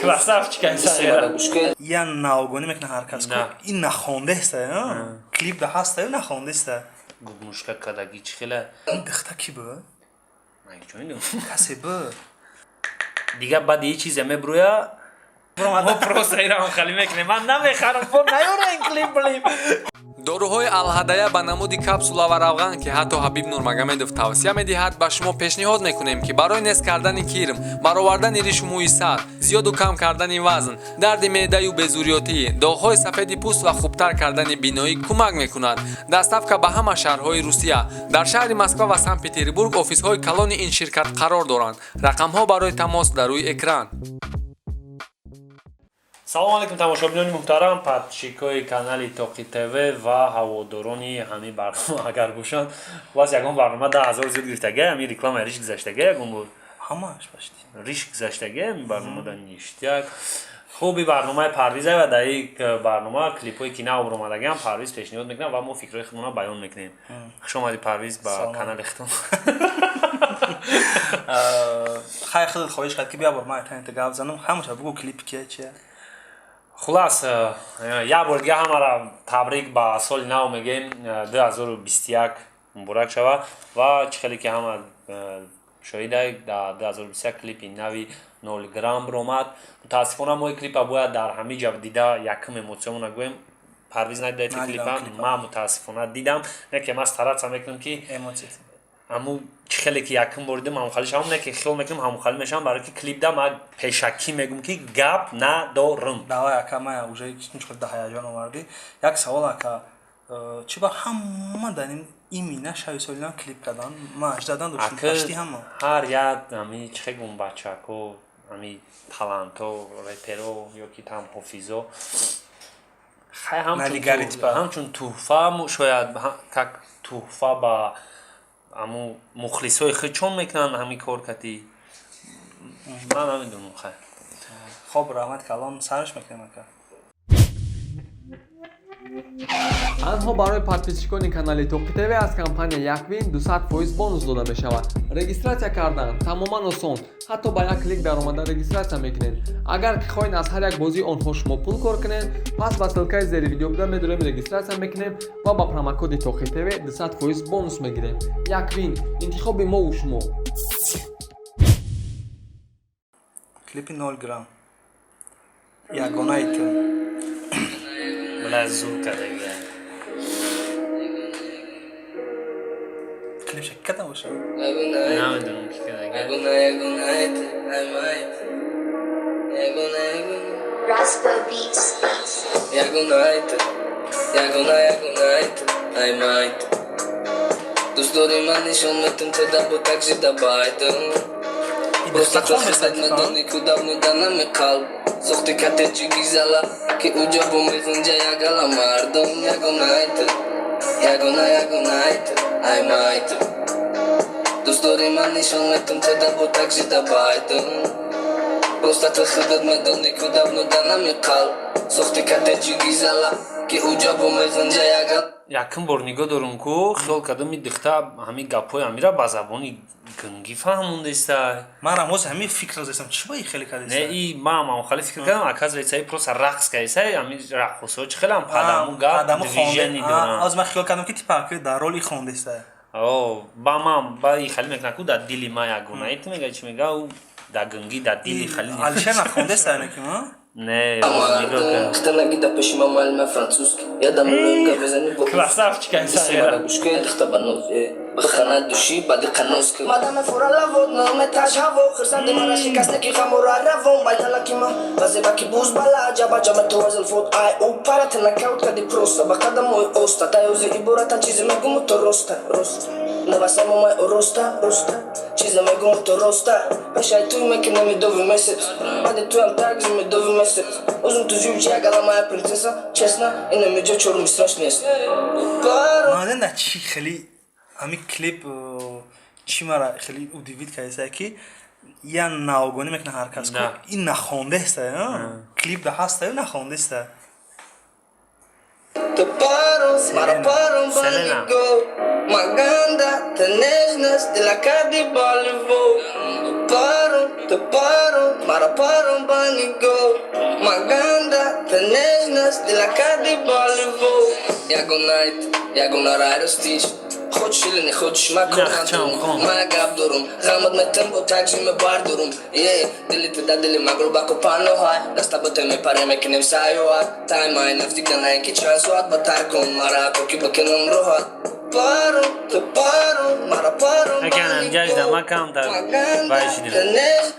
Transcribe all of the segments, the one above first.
Красавчик. Я навгонӣ мекунад ҳар кас. Ин нахондаеста, клип да ҳаста, нахондаеста. Гугмушка кадаги чӣ хела. Ин дихта ки бу? Касе бу. Дига баъди ҳеҷ чизе мебурӯя, мо просто ирам хали мекунем. Ман намехарам, бо наёра ин клип блип. Доруҳои Алҳадая ба намуди капсула ва равған, ки ҳатто Ҳабиб Нурмагомедов тавсия медиҳад, ба шумо пешниҳод мекунем, ки барои нест кардани кирм, баровардани ришу мӯи сар, зиёду кам кардани вазн, дарди меъдаю безурётӣ, доғҳои сафеди пӯст ва хубтар кардани биноӣ кӯмак мекунад. Доставка ба ҳама шаҳрҳои Русия. Дар шаҳри Москва ва Санкт Петербург офисҳои калони ин ширкат қарор доранд. Рақамҳо барои тамос дар рӯи экран. Салому алейкум, тамошобинони муҳтарам, подписчикои канали Тоқи ТВ ва ҳаводорони ҳамин барнома, агар бошанд. Хулас, ягон барнома 10 000 зиёд гирифтага, ҳамин реклама риш гузаштага ягон бор? Ҳамааш почти. Риш гузаштага ҳамин барномада, ништяк. Хуби барномаи Парвиза ва дар ин барнома клипҳое ки нав баромадагиам Парвиз пешниҳод мекунам ва мо фикрҳои худмонро баён мекунем. Хуш омадӣ, Парвиз, ба канали худтон. Хайр, худат хоҳиш кард, ки бия бор ман айтанета гап занам, ҳамаша бугӯ, клипи кия, чия. Хулас, як бор дига ҳамара табрик ба соли нав мегӯем, 2021 муборак шава. Ва чӣ хеле ки ҳама шоҳида, дар 2021 клипи нави Нол грамм баромад. Мутаассифона, мо клипа бояд дар ҳамин ҷа дида якум эмоциямона гӯем. Парвиз надида клипа, ман мутаассифона дидам. Не ки ман стараться мекунам, ки ҳамун чӣ хеле ки якум бор дидам, ҳамон хали шавам, не ки хиёл мекунам, ҳамон хали мешавам, барое ки клип да ман пешакӣ мегӯм, ки гап надорам. Давай, ака, ман уже да ҳаяҷон овардӣ. Як савол, ака: чӣ ба ҳама дар ин имина шави соли нав клип кардан? Ман аждадан доштам, почти ҳама. Ҳар як ами чӣ хел гум, бачако, ами таланто, реперо ё ки там ҳофизо, хай, ҳамчун тӯҳфа, шояд как тӯҳфа ба аму мухлисои худ чон мекунанд ҳамин кор кати, ман намедонам, хай. Хоб, раҳмат калон, сарш мекунем, ака. Танҳо барои подписчикони канали Тоқи ТВ аз компания Яквин 200% бонус дода мешавад. Регистрация кардан тамоман осон, ҳатто ба як клик даромада регистрация мекунед. Агар ки хоҳед аз ҳар як бозии онҳо шумо пул кор кунед, пас ба ссылкаи зери видео буда медорем, регистрация мекунем ва ба промокоди Тоқи ТВ 200% бонус мегирем. Яквин — интихоби мову шумо. Клипи Нол грамм, ягонаи ту. Бла, зур кардагия. Клипша ки кардам боша? Намедонам, ки кардагия. Raspo Beats. Ягонаите, ягона, ягонаите, аймайте. Дӯст дорӣ, ман нишон метам теда бо так жида байдам. Просто худат медонӣ, ку давно данами қалб сохти коттеҷи гизала, ки уҷо бо мехунҷа ягала мардум. Ягонаите, ягона, ягонаите, аймайте. Дӯст дорӣ, ман нишон метам теда бо так жида байдам. Просто ту худат медонӣ, ку давно данами қалб сохти коттеҷи гизала, ки уҷо бо мехунҷа ягала. Якум бор нигоҳ дорум, ку хиёл кардам, и дихта ҳамин гапҳои ҳамира ба забони гунгӣ фаҳмондаиста. Манам ҳозир ҳамин фикрро застам, чӣ ба и хеле кардеста? Не, и ман ҳам хали фикр кардам, оказывается, и просто рақс кардеста. Ҳамин раққосҳо чӣ хелам падаму гап движение доранд. Ҳозир ман хиёл кардам, ки типа дар роли хондаиста. О, ба ман ба и хали мекунад, ку дар дили ма ягона ит мега, чӣ мега, ӯ дар гунгӣ дар дили хали. Алишер нахондаиста неки? Не, нигоҳ кар. Хтанаги да пеши ма муаллима французский. Ядам гап мезанӣ бо Красавчик. Мара гӯшкаи дихта ба ноз бихана души бади қаноска. Мадаме фурала водном этаж ҳаво хирсанди мара шикасте, ки хамура равон байталаки ма вазебаки буз бала ҷаба ҷама ту азлфуд ай у парата нокаут кади просто ба қадамои оста таёзи иборатан чизе мегуму то роста рост навасамомай ороста роста чизе мегуму то роста пешай туй мекунем медовый месяц, баъди туям также медовый месяц. Узум ту жучи ягала моя принцесса, честно, ина меҷо чорум страш нест. Ман да чӣ хеле ҳамин клип чӣ мара хеле удивить кардеста, ки я навгонӣ мекунад ҳар кас, ин нахондаеста, клип да ҳаста, нахондаеста. То паром, мара паром баниго Маганда, та нежност, дилакади Болливуд. Паром, ту паром, мара паром ба нигоҳ. Маганда, та нежность, дила кади болливуд. Ягонайт, ягона рай ростиш. Хочешь или не хочешь, ма кор надорум. Ма гап дорум, ғамат метам, бо такжи ме бардорум. Е, дили ту да дили ма глубоко паноҳай. Даста бо те мепаре, мекунем саёҳат. Таймай нафтига на ки чанд соат ба тарк кун мара, то ки бикунам роҳат. Паром, ту паром, мара паром ба Акан, нигоҳ. ма камтар Маганда, вайшидим. та нежность.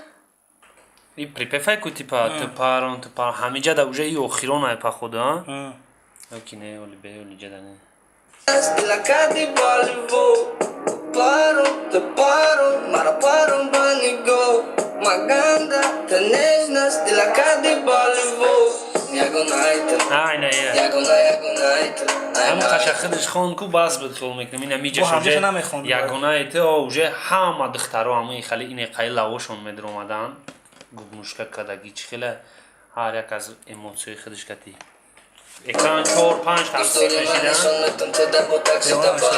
И припевай ку, типа ту парон, ту парон, ҳамиҷа да уже и охирон ай, походу, а? Оки не, оли бе, оли ҷада не. Дила кади болливуд. Паром, ту паром, мара паром ба нигоҳ. Маганда, та нежность, дила кади болливуд. Ягонайт, Ай, не, е. ягона, ягонайт. Ҳамн қаша худаш хон ку, бас буд, хел мекунам, ина миҷаш. Бо ҳамеша намехонд. Ягонаи ту уже ҳама духтаро ҳамаи хали ине қаи лавошон медиромаданд, губмушка кадаги, чӣ хела ҳар як аз эмоцияи худаш кати экран чор панҷ тақсим мешидан,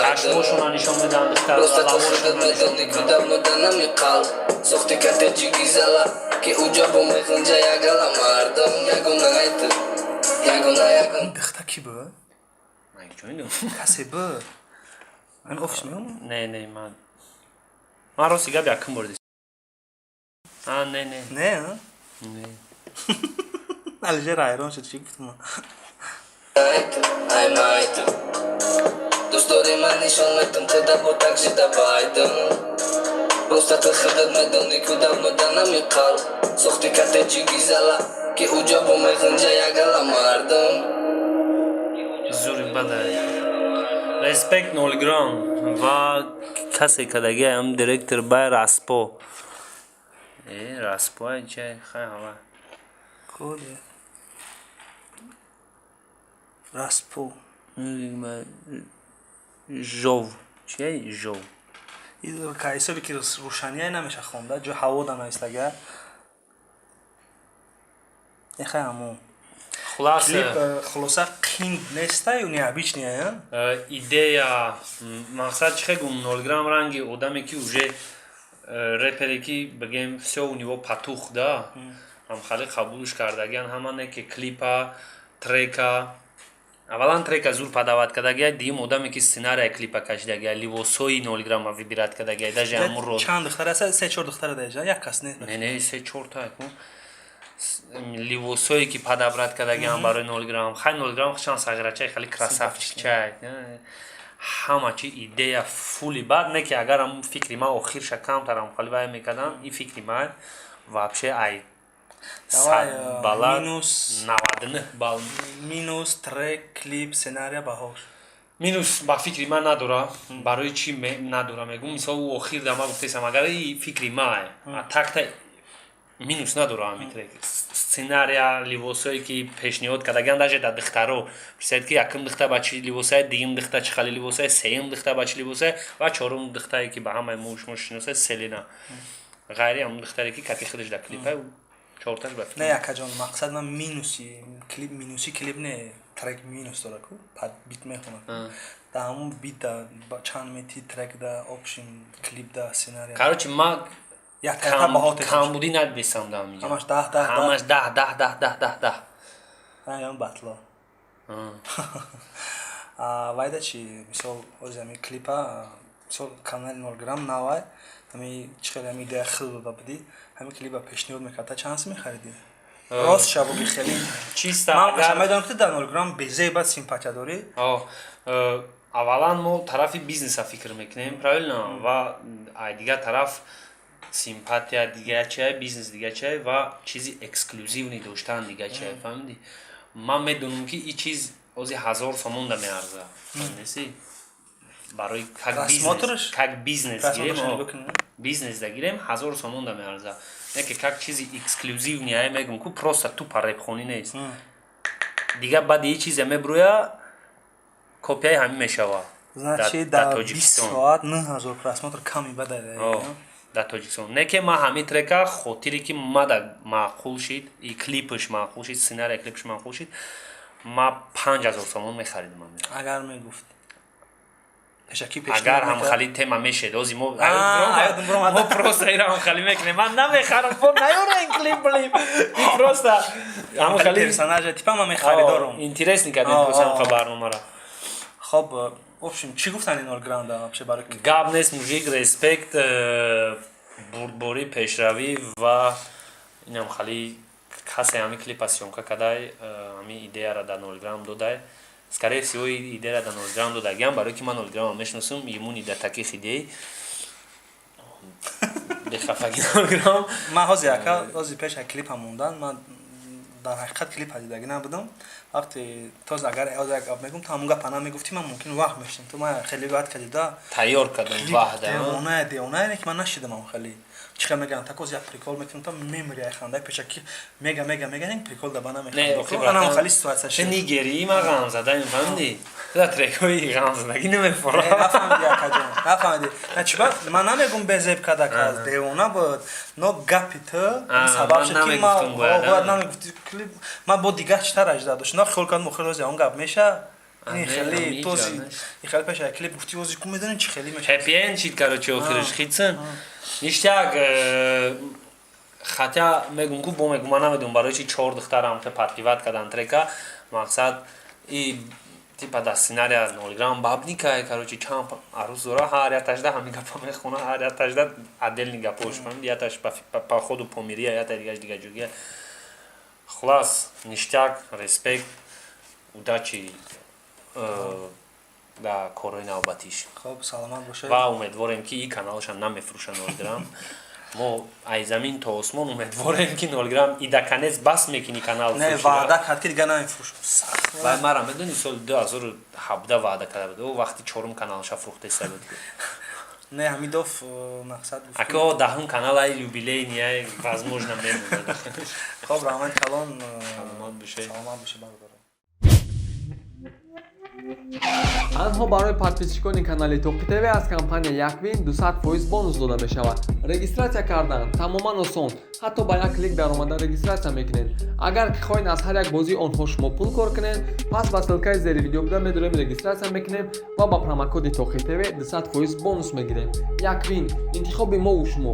чашмошона нишон медиҳанд духтаро, Просто ту лавошона худат нишон медони, ку медиҳанд. Давно данами қалб сохти коттеджи гизала, ки уҷо бо мехунҷа ягала мардум. Ягонаи ту, ягона, ягона. Ин духта ки буд? Ман чо медонам? Касе буд, ин офис меомад. Не, ман рости гап якум бор дидам. А, не. Не, а? Не. Алижер ҳайрон шуд, чӣ гуфтам? Ай майт, дӯст дори, ман нишон метам ту да бо такси да байдам. Просто ту худат медони, ку давно данами қалб сохти коттеджи гизала, ки уҷо бо мехунҷа ягала мардум. Зури бадай. Респект Нолграм ва касе кадаги ам директор бай Распо, э Распо ай чай хай ҳава. Коде Распо. Жов чиай жов. Ка ҳисоби ки рӯшания намеша хонда, ҷо ҳаво да наистага, эхай ҳамон. Хулас. Клип, хулоса, қин нестай, необычный я. Идея, мақсад чӣ хегум, Нолграм ранги одаме ки уже репере ки бигем, всё у него потух да, ҳамхали қабулш кардагиан ҳама, не ки клипа, трека. Аввалан трека зур подавать кардагия, дуюм одаме ки сценария клипа кашидагия, либосҳои Нолграма выбирать кардагия, даже ҳамун Чанд духтар аст? Се чор духтара даҷа, як кас не? Не, се чорта ку. Либосҳое ки подобрать кардагиам барои Нолграм, хай, Нолграм чанд сағирачай, хали красавчикчай, ҳама чи идея фули бад не ки агар ҳамун фикри ман охирша камтарам хали вай мекардам, ин фикри ман вообще ай Давай, 100 бала минус. 99 балл. Минус трек, клип, сценария, баҳош? Минус ба фикри ман надора. Барои чӣ надора мегум? Мисол, ӯ охир да ма гуфтесам, агар и фикри мае, а такта минус надора ҳамин трек, сценария, либосҳое ки пешниҳод кардагиан, даже да духтаро писед ки якум духта ба чӣ либосае, дуюм духта чӣ хали либосае, сеюм духта ба чӣ либосае ва чорум духтае ки ба ҳамаи мо шумо шиносае, Селена, ғайри ҳамун духтаре ки кати худаш дар клипа, чорташ ба фикр. Не, якаҷон, мақсад ман минуси клип, минуси клип не, трек минус дора ку, пад бит мехонад, да ҳамун бит да чанд мети трек да общем клип да сценария. Короче, ма як тарафа баҳо тешаш. Камбудӣ надидесам да ҳаминҷа. Ҳамаш 10, 10, 10. Ҳамаш 10, 10, 10, 10, 10, 10. Ҳам батло. Вайда чи, мисол, ози ҳами клипа, мисол, канали Нолграм навай, ҳами чӣ хеле ҳами идея хел дода будӣ, ҳами клипа пешниҳод мекард, та чанд сум мехаридӣ? Рост шабоги хеле Чиста. Ман Агар медонам, ки дар Нолграм безеб бад симпатия дорӣ. Аввалан мо тарафи бизнеса фикр мекунем, правильно? Ва ай дигар тараф симпатия дига чиай, бизнес дига чиай ва чизи эксклюзивный доштан дига чиай, фаҳмидӣ? Ман медонам, ки ин чиз ози 1000 сомон да меарза, фаҳмидеси? Барои как бизнес. Просмотрш? Как бизнес гирем. Просмотрш нигоҳ кунем. Бизнес да гирем, 1000 сомон да меарза, не ки как чизи эксклюзивный ай мегум ку, просто тупо репхонӣ нест. Дига баъди ин чизе мебурӯя, копияи ҳамин мешава. Значит, дар дар 20 Тоҷикистон. соат 9000 просмотр ками бада. Дар Тоҷикистон не ки ман ҳамин трека хотире ки мада маъқул шид и клипш маъқул шид, сценария клипш маъқул шид, ма 5000 сомон мехаридам ҳамин. Агар мегуфт. Пешакӣ пешниҳод Агар мекард. ҳамхали тема мешед, ози мо Аа, ёдам буромад. мо просто ира ҳамхали мекунем. Ман намехарам, бо наёра ин клип блип. И просто ҳамхали персонажа типа ман мехаридорум. Интересный кардем просто ҳамха барномара. Хоб, в общем, чӣ гуфтан ин Нолгранда вообще барои Гап нест, мужик, респект, бурдборӣ, пешравӣ. Ва инам хали касе ҳами клипа съёмка кадай, ҳами идеяра дар Нолграм додай. Скорее всего, идеяра дар Нолграм додагиам, барое ки ман Нолграмам мешиносум, ему не до таких идей. Бехафаги, Нолграм. Ман ҳозир, ака, ҳозир пеш аз клипа мондан, ман дар ҳақиқат клипа дидагӣ набудам. Вақте тоза агар ҳозир як гап мегум, ту ҳамон гапа намегуфтӣ, ман мумкин ваҳм мешудам. Ту ман хеле вақт кадида Тайёр кардам ваҳда. Девона, девона, ки ман нашидам. Ам хеле чӣ хел мегӯям, так оз як прикол мекунам, то мемири ай ханда. Пешаки мега, мега, мега, ин прикол да ба намехандам. Анам хеле ситуация Чӣ шуд. Нигерии ма ғамзадаем, фаҳмидӣ? Ту дар трекҳои ғамзадагӣ намефора. Не, нафаҳмидӣ, акаҷон, нафаҳмидӣ. На, чӣ ба ман намегум, безеб када каз девона буд, но гапи ту сабаб ман шуд, ки ман намегуфтум бояд, бояд а? Намегуфтӣ. Клип ман бо дигар читар ажда дошт, но хиёл кардам, охир ози он гап меша. Ин не, хеле ҳамиҷа, този наш. ин хеле пеша клип гуфтӣ, ози ку медонем, чӣ хеле меша. Happy end шид, короче, охириш хитсн. Ништяк, хотя мегум ку, бо мегум, ман намедонам барои чи чор духтарам хе подпевать кардан трека. Мақсад и типа дар сценария Нолграм бабникай, короче, чанд арӯз дора, ҳар яташда ҳамин гапа мехона, ҳар яташда отдельный гапош, фаҳмиди? Яташ по ходу помирия, ята дигаш дига ҷугия. Хулас, ништяк, респект, удачи дар корҳои навбатиш. Хоб, саломат бошед. Ва умедворем, ки ин каналаша намефурӯша Нолграм. Мо ай замин то осмон умедворем, ки Нолграм и да конец бас мекунӣ канал Не, фурӯширо. ваъда кард, ки дига намефурӯшам. Сахт. Ва мара медони, соли 2017 ваъда карда буд, о вақти чорум каналаша фурӯхтеста буд. Не, ҳамидов мақсад гуфт. Ака, о даҳум канал ай юбилейный ай, возможно, мемонад. Хоб, раҳмати калон. Саломат бошед. Саломат бошед, бародаро. Танҳо барои подписчикони канали Тоқи ТВ аз компания Яквин 200% бонус дода мешавад. Регистрация кардан тамоман осон, ҳатто ба як клик даромада регистрация мекунед. Агар ки хоҳед аз ҳар як бозии онҳо шумо пул кор кунед, пас ба ссылкаи зери видео буда медорем, регистрация мекунем ва ба промокоди Тоқи ТВ 200% бонус мегирем. Яквин — интихоби мову шумо.